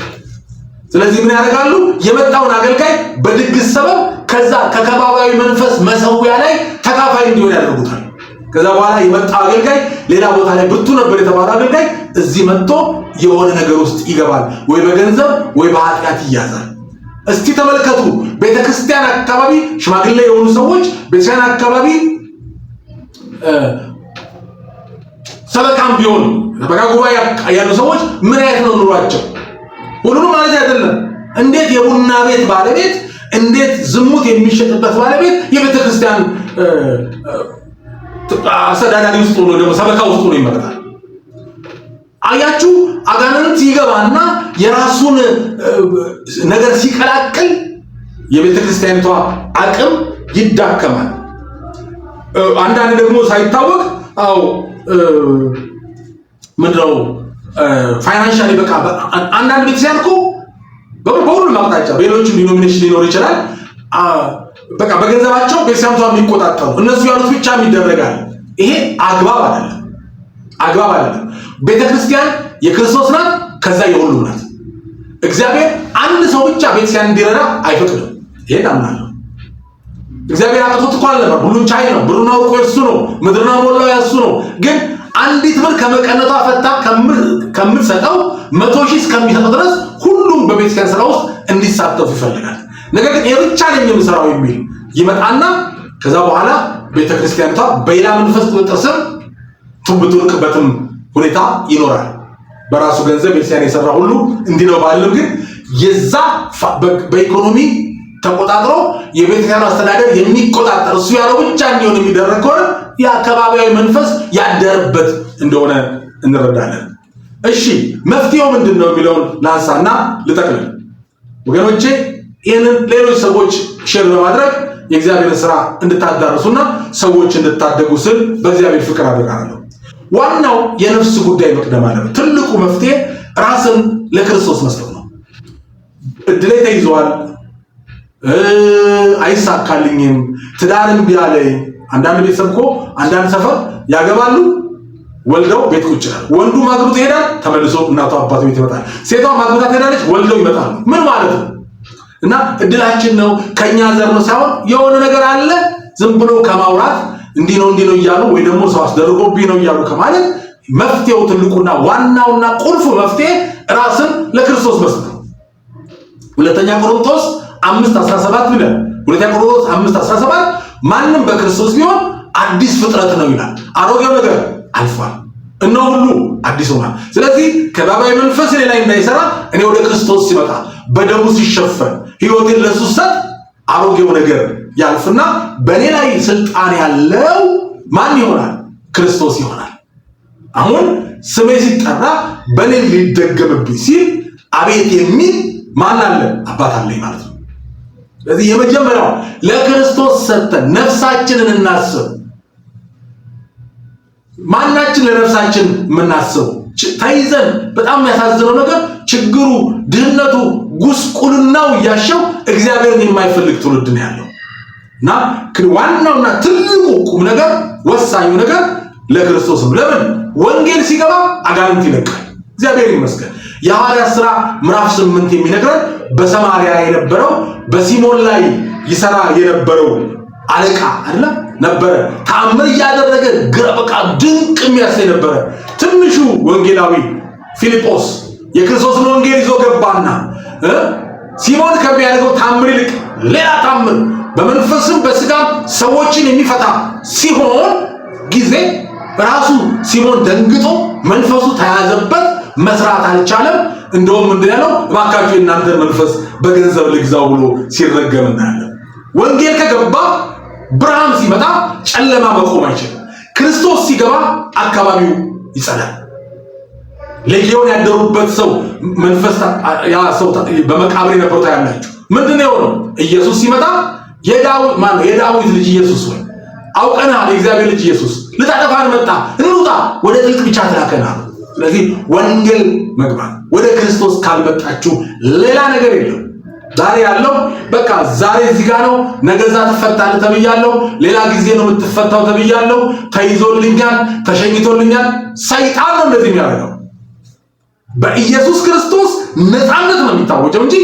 ስለዚህ ምን ያደርጋሉ? የመጣውን አገልጋይ በድግስ ሰበብ ከዛ ከከባቢያዊ መንፈስ መሰዊያ ላይ ተካፋይ እንዲሆን ያደርጉታል። ከዛ በኋላ የመጣው አገልጋይ ሌላ ቦታ ላይ ብርቱ ነበር የተባለ አገልጋይ እዚህ መጥቶ የሆነ ነገር ውስጥ ይገባል፣ ወይ በገንዘብ ወይ በኃጢአት ይያዛል። እስቲ ተመልከቱ፣ ቤተክርስቲያን አካባቢ ሽማግሌ የሆኑ ሰዎች፣ ቤተክርስቲያን አካባቢ ሰበካም ቢሆኑ ሰበካ ጉባኤ ያሉ ሰዎች ምን አይነት ነው ኑሯቸው? ሁሉንም ማለት አይደለም። እንዴት የቡና ቤት ባለቤት፣ እንዴት ዝሙት የሚሸጥበት ባለቤት የቤተክርስቲያን አስተዳዳሪ ውስጥ ሆኖ ደግሞ ሰበካ ውስጥ ሆኖ ይመረጣል? አያችሁ፣ አጋንንት ይገባና የራሱን ነገር ሲቀላቅል የቤተክርስቲያኒቷ አቅም ይዳከማል። አንዳንድ ደግሞ ሳይታወቅ አው ምንድነው financially በቃ አንዳንድ ቤተክርስቲያን እኮ በሁሉም አቅጣጫ በሌሎችም denomination ሊኖር ይችላል። በቃ በገንዘባቸው ቤተክርስቲያኗን የሚቆጣጠሩ፣ እነሱ ያሉት ብቻ የሚደረጋል። ይሄ አግባብ አይደለም፣ አግባብ አይደለም። ቤተክርስቲያን የክርስቶስ ናት፣ ከዛ የሁሉም ናት። እግዚአብሔር አንድ ሰው ብቻ ቤተክርስቲያን እንዲረዳ አይፈቅድም። ይሄን አምናለሁ። እግዚአብሔር አቅቶት እኮ አልነበር። ሁሉን ቻይ ነው። ብሩና ወርቁ የእሱ ነው። ምድርና ሞላው የእሱ ነው። ግን አንዲት ብር ከመቀነቷ ፈታ ከምትሰጠው 100,000 እስከሚሰጠው ድረስ ሁሉም በቤተክርስቲያን ስራ ውስጥ እንዲሳተፉ ይፈልጋል። ነገር ግን የብቻ ነኝ የምሰራው የሚል ይመጣና ከዛ በኋላ ቤተክርስቲያኒቷ በሌላ መንፈስ ቁጥጥር ስር ትወድቅበትም ሁኔታ ይኖራል። በራሱ ገንዘብ ቤተክርስቲያን የሰራ ሁሉ እንዲህ ነው ባልም፣ ግን የዛ በኢኮኖሚ ተቆጣጥሮ የቤተክርስቲያኑ አስተዳደር የሚቆጣጠር፣ እሱ ያለው ብቻ እንዲሆን የሚደረግ ከሆነ የአካባቢያዊ መንፈስ ያደረበት እንደሆነ እንረዳለን። እሺ፣ መፍትሄው ምንድን ነው የሚለውን ላንሳና ልጠቅልል። ወገኖቼ፣ ይህንን ሌሎች ሰዎች share በማድረግ የእግዚአብሔርን ስራ እንድታዳርሱና ሰዎች እንድታደጉ ስል በእግዚአብሔር ፍቅር አደርጋለሁ። ዋናው የነፍስ ጉዳይ መቅደም አለበት። ትልቁ መፍትሄ ራስን ለክርስቶስ መስጠት ነው። እድሌ ተይዟል፣ አይሳካልኝም፣ ትዳር እምቢ አለኝ። አንዳንድ ቤተሰብ እኮ አንዳንድ ሰፈር ያገባሉ፣ ወልደው ቤት ቁጭ ይላል። ወንዱ ማግብቶ ይሄዳል፣ ተመልሶ እናቱ አባቱ ቤት ይመጣል። ሴቷ ማግብታ ትሄዳለች፣ ወልደው ይመጣሉ። ምን ማለት ነው? እና እድላችን ነው ከኛ ዘር ነው ሳይሆን የሆነ ነገር አለ። ዝም ብሎ ከማውራት እንዲህ ነው እንዲህ ነው እያሉ ወይ ደግሞ ሰው አስደርጎብኝ ነው እያሉ ከማለት መፍትሄው ትልቁና ዋናውና ቁልፉ መፍትሄ ራስን ለክርስቶስ መስጠት ነው። ሁለተኛ ቆሮንቶስ 5:17 ይላል። ሁለተኛ ቆሮንቶስ 5:17 ማንም በክርስቶስ ቢሆን አዲስ ፍጥረት ነው ይላል። አሮጌው ነገር አልፏል፣ እነሆ ሁሉ አዲስ ሆኗል። ስለዚህ ከባባዊ መንፈስ እኔ ላይ እንዳይሰራ እኔ ወደ ክርስቶስ ሲመጣ፣ በደሙ ሲሸፈን፣ ህይወቴን ለሱ ሰጥ አሮጌው ነገር ያልፍና በእኔ ላይ ስልጣን ያለው ማን ይሆናል? ክርስቶስ ይሆናል። አሁን ስሜ ሲጠራ በእኔ ሊደገምብኝ ሲል አቤት የሚል ማን አለ? አባት አለኝ ማለት ነው። ስለዚህ የመጀመሪያው ለክርስቶስ ሰጥተን ነፍሳችንን እናስብ። ማናችን ለነፍሳችን የምናስበው ተይዘን፣ በጣም የሚያሳዝነው ነገር ችግሩ፣ ድህነቱ፣ ጉስቁልናው እያሸው እግዚአብሔርን የማይፈልግ ትውልድ ነው ያለው። እና ዋናውና ትልቁ ቁም ነገር፣ ወሳኙ ነገር ለክርስቶስ ነው። ለምን? ወንጌል ሲገባ አጋንንት ይለቃል። እግዚአብሔር ይመስገን። የሐዋርያት ሥራ ምዕራፍ 8 የሚነግረን በሰማርያ የነበረው፣ በሲሞን ላይ ይሰራ የነበረው አለቃ አይደለ ነበረ፣ ተአምር እያደረገ ግራ በቃ ድንቅ የሚያሳይ ነበረ። ትንሹ ወንጌላዊ ፊልጶስ የክርስቶስን ወንጌል ይዞ ገባና ሲሞን ከሚያደርገው ታምር ይልቅ ሌላ ታምር በመንፈስም በስጋም ሰዎችን የሚፈታ ሲሆን ጊዜ ራሱ ሲሞን ደንግጦ መንፈሱ ተያዘበት፣ መስራት አልቻለም። እንደውም ምንድን ያለው? እባካችሁ የእናንተን መንፈስ በገንዘብ ልግዛው ብሎ ሲረገም እናያለን። ወንጌል ከገባ፣ ብርሃን ሲመጣ ጨለማ መቆም አይችልም። ክርስቶስ ሲገባ አካባቢው ይጸዳል። ሌጊዮን ያደሩበት ሰው መንፈስ፣ ያ ሰው በመቃብር የነበረው ታያላችሁ። ምንድን ነው የሆነው? ኢየሱስ ሲመጣ የዳዊት ማን ነው? የዳዊት ልጅ ኢየሱስ ወይ አውቀናል፣ የእግዚአብሔር ልጅ ኢየሱስ ልታጠፋን መጣ፣ እንውጣ፣ ወደ ጥልቅ ብቻ ትላከናል። ስለዚህ ወንጌል መግባት፣ ወደ ክርስቶስ ካልመጣችሁ ሌላ ነገር የለም። ዛሬ ያለው በቃ ዛሬ እዚህ ጋር ነው፣ ነገ እዛ ትፈታለህ ተብያለሁ፣ ሌላ ጊዜ ነው የምትፈታው ተብያለሁ፣ ተይዞልኛል፣ ተሸኝቶልኛል። ሰይጣን ነው እንደዚህ የሚያደርገው። በኢየሱስ ክርስቶስ ነፃነት ነው የሚታወጀው እንጂ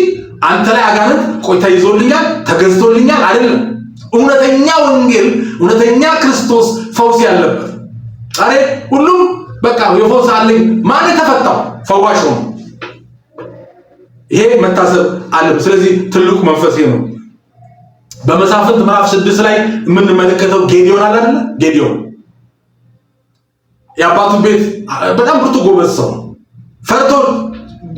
አንተ ላይ አጋንንት ቆይ ተይዞልኛል፣ ተገዝቶልኛል አይደለም። እውነተኛ ወንጌል፣ እውነተኛ ክርስቶስ ፈውስ ያለበት። ዛሬ ሁሉም በቃ የፈውስ አለኝ፣ ማን የተፈታው ፈዋሽ ሆኖ? ይሄ መታሰብ አለበት። ስለዚህ ትልቁ መንፈስ ይሄ ነው። በመሳፍንት ምዕራፍ 6 ላይ የምንመለከተው ጌዲዮን አለ አይደለ? ጌዲዮን የአባቱ ቤት በጣም ብርቱ ጎበዝ ሰው ነው። ፈርቶ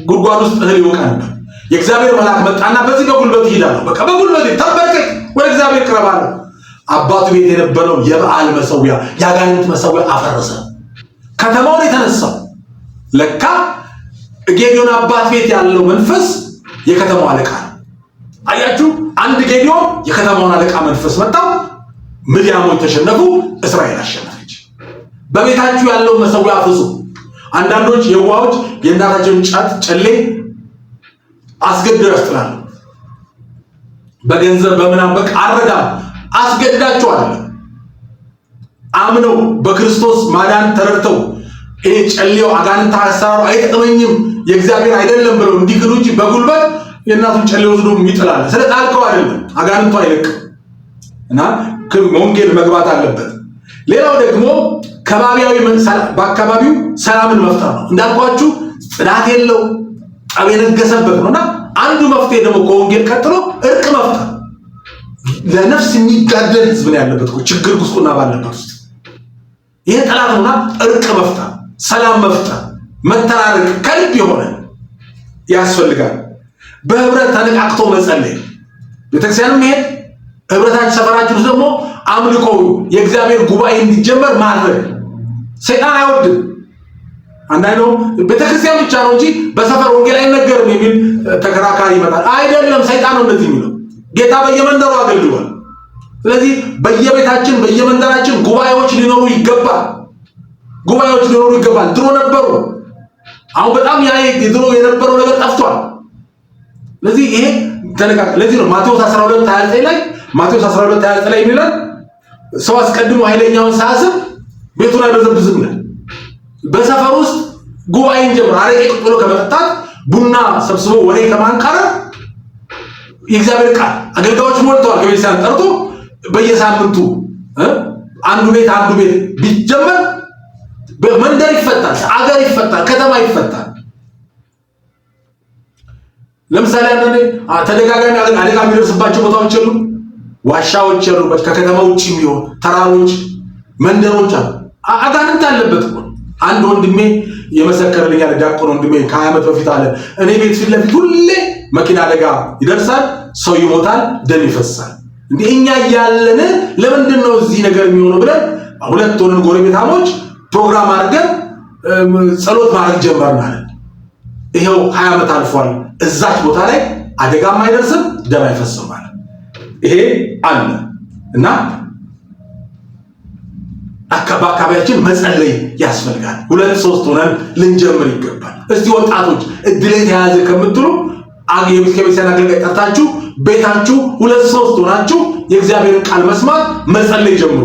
ጉድጓድ ውስጥ እህል ይወቃ ነበር። የእግዚአብሔር መልአክ መጣና በዚህ በጉልበት ይሄዳል። በቃ በጉልበት ተንበርከክ፣ ወደ እግዚአብሔር ቅረብ አለው። አባቱ ቤት የነበረው የበዓል መሰዊያ፣ የአጋንንት መሰዊያ አፈረሰ። ከተማውን የተነሳው ለካ ጌዲዮን አባት ቤት ያለው መንፈስ የከተማው አለቃ ነው። አያችሁ፣ አንድ ጌዲዮን የከተማውን አለቃ መንፈስ መጣ። ምድያሞች ተሸነፉ፣ እስራኤል አሸነፈች። በቤታችሁ ያለው መሰዊያ አፍርሱ። አንዳንዶች የዋዎች የእናታቸውን ጫት ጨሌ አስገድደው ያስጥላሉ። በገንዘብ በምናምን በቃ አረዳም አስገድዳቸው አይደለም፣ አምነው በክርስቶስ ማዳን ተረድተው ይሄ ጨሌው አጋንንት አሰራሩ አይጠቅመኝም፣ የእግዚአብሔር አይደለም ብለው እንዲክዱ እንጂ በጉልበት የእናቱን ጨሌ ወስዶ ይጥላል። ስለ ጣልከው አይደለም፣ አጋንንቱ አይለቅም። እና ወንጌል መግባት አለበት። ሌላው ደግሞ ከባቢያዊ፣ በአካባቢው ሰላምን መፍጠር ነው። እንዳልኳችሁ ጽዳት የለው፣ ጠብ የነገሰበት ነውና አንዱ መፍትሄ ደግሞ ከወንጌል ቀጥሎ እርቅ መፍጠር። ለነፍስ የሚጋደል ህዝብ ነው ያለበት እኮ ችግር ጉስቁልና ባለበት ውስጥ፣ ይሄ ጠላት ነውና እርቅ መፍጠር፣ ሰላም መፍጠር፣ መተራረቅ ከልብ የሆነ ያስፈልጋል። በህብረት ተነቃቅቶ መጸለይ፣ ቤተክርስቲያን መሄድ፣ ህብረታችን ሰፈራችን ውስጥ ደግሞ አምልኮ የእግዚአብሔር ጉባኤ እንዲጀመር ማድረግ። ሰይጣን አይወድም። አንዳንዱ ቤተክርስቲያን ብቻ ነው እንጂ በሰፈር ወንጌል አይነገርም የሚል ተከራካሪ ይመጣል። አይደለም፣ ሰይጣን ነው እንደዚህ የሚለው። ጌታ በየመንደሩ አገልግሏል። ስለዚህ በየቤታችን በየመንደራችን ጉባኤዎች ሊኖሩ ይገባል። ጉባኤዎች ሊኖሩ ይገባል። ድሮ ነበሩ። አሁን በጣም ያ ድሮ የነበረው ነገር ጠፍቷል። ስለዚህ ይሄ ተነቃቅ። ለዚህ ነው ማቴዎስ 12:29 ላይ፣ ማቴዎስ 12:29 ላይ የሚላል ሰው አስቀድሞ ኃይለኛውን ሳያስብ ቤቱን አይበዘብዝም ይላል። በሰፈር ውስጥ ጉባኤን ጀምሮ አረቄ ቁጭ ብሎ ከመጠጣት፣ ቡና ሰብስቦ ወሬ ከማንቃረር የእግዚአብሔር ቃል አገልጋዮች ሞልተዋል። ከቤተክርስቲያን ጠርቶ በየሳምንቱ አንዱ ቤት አንዱ ቤት ቢጀመር መንደር ይፈታል፣ አገር ይፈታል፣ ከተማ ይፈታል። ለምሳሌ አንዳንዴ ተደጋጋሚ አደጋ የሚደርስባቸው ቦታዎች የሉ፣ ዋሻዎች ያሉበት፣ ከከተማ ውጭ የሚሆን ተራሮች፣ መንደሮች አሉ። አጋንንት አለበት እኮ። አንድ ወንድሜ የመሰከረልኝ አለ፣ ዲያቆን ወንድሜ፣ ከ20 ዓመት በፊት አለ፣ እኔ ቤት ፊት ለፊት ሁሌ መኪና አደጋ ይደርሳል፣ ሰው ይሞታል፣ ደም ይፈሳል። እንዴ እኛ እያለን ለምንድን ነው እዚህ ነገር የሚሆነው ብለን ሁለት ሆነን ጎረቤታሞች ፕሮግራም አድርገን ጸሎት ማድረግ ጀመርን አለ። ይኸው 20 ዓመት አልፏል። እዛች ቦታ ላይ አደጋም አይደርስም፣ ደም አይፈስም አለ። ይሄ አለ እና በአካባቢያችን መጸለይ ያስፈልጋል። ሁለት ሶስት ሆነን ልንጀምር ይገባል። እስቲ ወጣቶች እድል የተያዘ ከምትሉ የቤተክርስቲያን አገልጋይ ጠርታችሁ ቤታችሁ ሁለት ሶስት ሆናችሁ የእግዚአብሔርን ቃል መስማት መጸለይ ጀምሩ።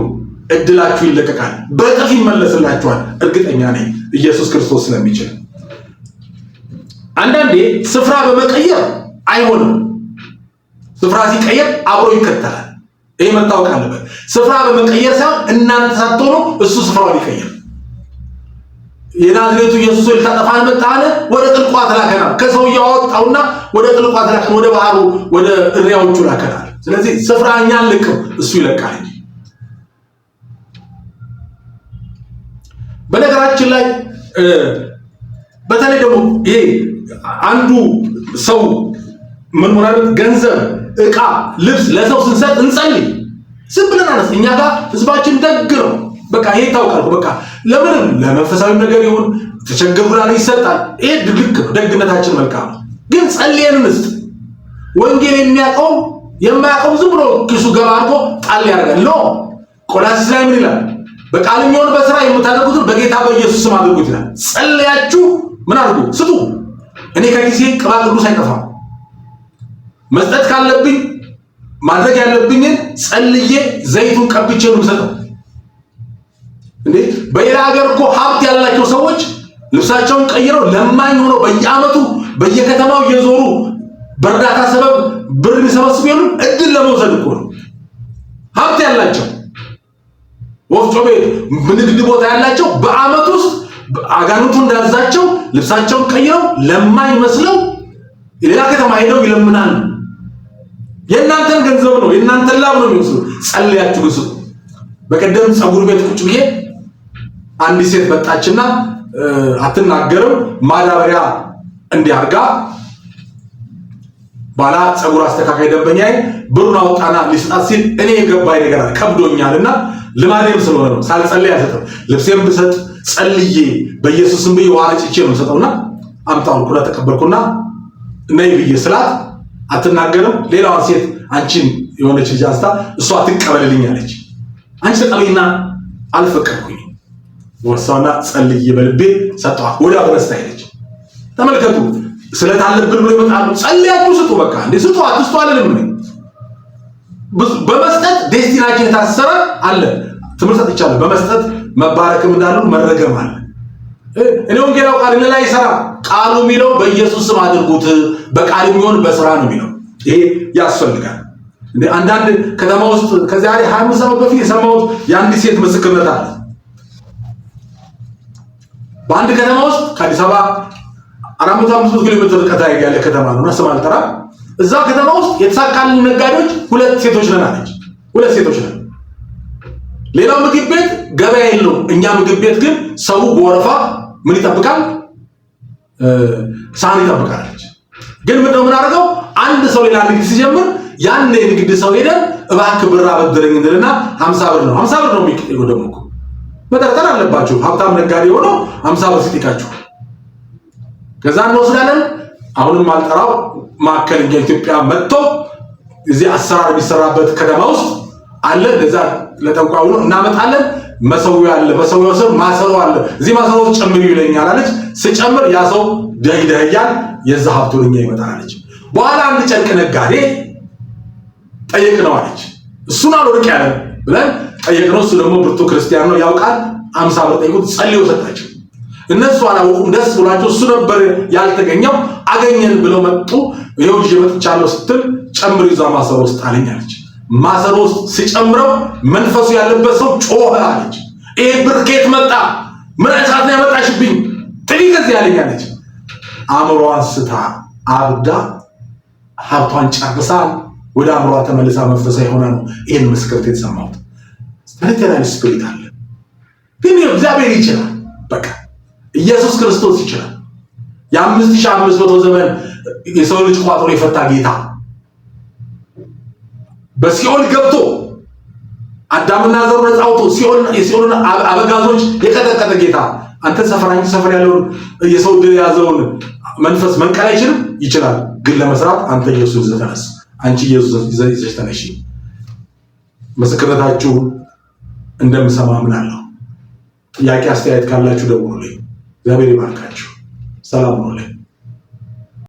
እድላችሁ ይለቀቃል፣ በእጥፍ ይመለስላችኋል። እርግጠኛ ነኝ ኢየሱስ ክርስቶስ ስለሚችል። አንዳንዴ ስፍራ በመቀየር አይሆንም። ስፍራ ሲቀየር አብሮ ይከተላል። ይሄ መታወቅ አለበት። ስፍራ በመቀየር ሳይሆን እናንተ ሳትሆኑ እሱ ስፍራውን ይቀይር። የናዝሬቱ ኢየሱስ ሆይ ልታጠፋን መጣህን? ወደ ጥልቁ አትላከናል። ከሰውየው አወጣውና ወደ ጥልቁ አትላከን፣ ወደ ባህሩ ወደ እሪያዎቹ ላከናል። ስለዚህ ስፍራ እኛ አንለቅም፣ እሱ ይለቃል እንጂ። በነገራችን ላይ በተለይ ደግሞ ይሄ አንዱ ሰው ምን ሆናል? ገንዘብ፣ እቃ፣ ልብስ ለሰው ስንሰጥ እንጸልይ። ዝም ብለን አነስ እኛ ጋር ህዝባችን ደግ ነው። በቃ ይሄ ይታወቃል። በቃ ለምንም ለመንፈሳዊ ነገር ይሁን ተቸገርኩ ላለ ይሰጣል። ይሄ ልክ ነው። ደግነታችን መልካም ነው። ግን ጸልየን እንስጥ። ወንጌል የሚያውቀው የማያውቀው ዝም ብሎ ኪሱ ገባ አድርጎ ጣል ያደርጋል። No ቆላስይስ ላይ ምን ይላል? በቃል የሚሆን በስራ የምታደርጉትን በጌታ በኢየሱስ ስም አድርጉት ይላል። ጸልያችሁ ምን አድርጉ? ስጡ። እኔ ከጊዜ ቅባ ቅዱስ አይጠፋም። መስጠት ካለብኝ ማድረግ ያለብኝን ጸልዬ ዘይቱን ቀብቼ ነው የምሰጠው። እንዴ በሌላ ሀገር እኮ ሀብት ያላቸው ሰዎች ልብሳቸውን ቀይረው ለማኝ ሆነው በየዓመቱ በየከተማው እየዞሩ በእርዳታ ሰበብ ብር የሚሰበስቡ የሉም። እድል ለመውሰድ እኮ ነው። ሀብት ያላቸው ወፍጮ ቤት፣ ንግድ ቦታ ያላቸው በዓመት ውስጥ አጋንንቱ እንዳዛቸው ልብሳቸውን ቀይረው ለማኝ መስለው ሌላ ከተማ ሄደው ይለምናሉ። የእናንተን ገንዘብ ነው የእናንተን ላብ ነው የሚወስዱ። ጸልያችሁ ግሱ። በቀደም ፀጉር ቤት ቁጭ ብዬ አንዲት ሴት መጣችና አትናገርም፣ ማዳበሪያ እንዲያርጋ ባላ ፀጉር አስተካካይ ደንበኛዬ ብሩን አውጣና ሊሰጣት ሲል እኔ የገባኝ ነገር አለ ከብዶኛልና ልማዴም ስለሆነ ነው ሳልጸልይ አልሰጥም። ልብሴም ብሰጥ ጸልዬ በኢየሱስም ብዬ ውሃ ረጭቼ ነው የምሰጠውና አምጣው አልኩና ተቀበልኩና ነይ ብዬ ስላት አትናገርም። ሌላዋን ሴት አንቺን የሆነች ልጅ አንስታ እሷ ትቀበልልኝ አለች። አንቺ ተቀበይና አልፈቀድኩኝ። ወሳውና ጸልዬ በልቤ ሰጠኋት። ወዲያው ተነስታ ሄደች። ተመልከቱ፣ ስለት አለብን ብሎ ይመጣሉ። ጸልያችሁ ስጡ። በቃ እንዴ ስጡ፣ አትስጡ አልልም እኔ። በመስጠት destiny ኣችን የታሰረ አለ። ትምህርት ሰጥቻለሁ። በመስጠት መባረክም እንዳሉ መረገም አለ። እኔ ወንጌላው ቃል ላይ ይሰራ ቃሉ የሚለው በኢየሱስ ስም አድርጉት፣ በቃል የሚሆን በስራ ነው የሚለው። ይሄ ያስፈልጋል። እንዴ አንዳንድ ከተማ ውስጥ ከዛሬ 25 ዓመት በፊት የሰማሁት የአንዲት ሴት ምስክርነት አለ። በአንድ ከተማ ውስጥ ከአዲስ አበባ 450 ኪሎ ሜትር ርቀት ላይ ያለ ከተማ ነው እና ስም አልጠራም። እዛ ከተማ ውስጥ የተሳካልን ነጋዴዎች ሁለት ሴቶች ነን አለች። ሁለት ሴቶች ነን። ሌላው ምግብ ቤት ገበያ የለውም። እኛ ምግብ ቤት ግን ሰው በወረፋ ምን ይጠብቃል? ሳህን ይጠብቃል አለች። ግን ምንድነው የምናደርገው? አንድ ሰው ሌላ ንግድ ሲጀምር ያን የንግድ ሰው ሄደን እባክህ ብር አበድረኝ እንልና 50 ብር ነው 50 ብር ነው የሚቀየው። ደግሞ እኮ መጠርጠር አለባችሁ። ሀብታም ነጋዴ ሆኖ 50 ብር ሲጠይቃችሁ ከዛ እንወስዳለን። አሁንም አልጠራው ማዕከለኛ ኢትዮጵያ መጥቶ እዚህ አሰራር የሚሰራበት ከተማ ውስጥ አለ። ለዛ ለጠንቋዩ ነው እናመጣለን። መሰዊያ አለ፣ መሰዊያው ስር ማሰሮ አለ። እዚህ ማሰሮ ውስጥ ጨምሪ ይለኛል አለች። ስጨምር ያ ሰው ደህደህያል፣ የዛ ሀብቱ ለኛ ይመጣል አለች። በኋላ አንድ ጨርቅ ነጋዴ ጠየቅነው አለች። እሱን አልወድቅ ያለ ብለን ጠየቅነው። እሱ ደግሞ ብርቱ ክርስቲያን ነው ያውቃል። 50 ብር ጠይቁት፣ ጸልዮ ሰጣቸው። እነሱ አላወቁም፣ ደስ ብሏቸው እሱ ነበር ያልተገኘው፣ አገኘን ብለው መጡ። ይኸው ይዤ መጥቻለሁ ስትል ጨምር ይዛ ማሰሮ ውስጥ አለኝ አለች። ማሰሮ ውስጥ ሲጨምረው መንፈሱ ያለበት ሰው ጮኸ አለች። ይሄ ብር ከየት መጣ? ምን አይነት ሰዓት ነው ያመጣሽብኝ? ጥሪ ከዚህ አለኝ አለች። አእምሮዋን ስታ አብዳ ሀብቷን ጨርሳ ወደ አእምሮዋ ተመልሳ መንፈሳዊ ሆና ነው ይሄን ምስክርት የተሰማሁት። Territorial spirit አለ፣ ግን እግዚአብሔር ይችላል። በቃ ኢየሱስ ክርስቶስ ይችላል። የ5500 ዘመን የሰው ልጅ ቋጥሮ የፈታ ጌታ በሲኦል ገብቶ አዳምና ዘሩ ነፃ አውጥቶ የሲኦልን አበጋዞች የቀጠቀጠ ጌታ አንተ ሰፈር አንቺ ሰፈር ያለውን የሰው ድል የያዘውን መንፈስ መንቀል አይችልም? ይችላል። ግን ለመስራት አንተ ኢየሱስ ይዘህ ተነስ፣ አንቺ ኢየሱስ ይዘሽ ተነሺ። ምስክርነታችሁ እንደምሰማ አምናለሁ። ጥያቄ አስተያየት ካላችሁ ደውሉልኝ። እግዚአብሔር ይባርካችሁ። ሰላም ሁኑልኝ።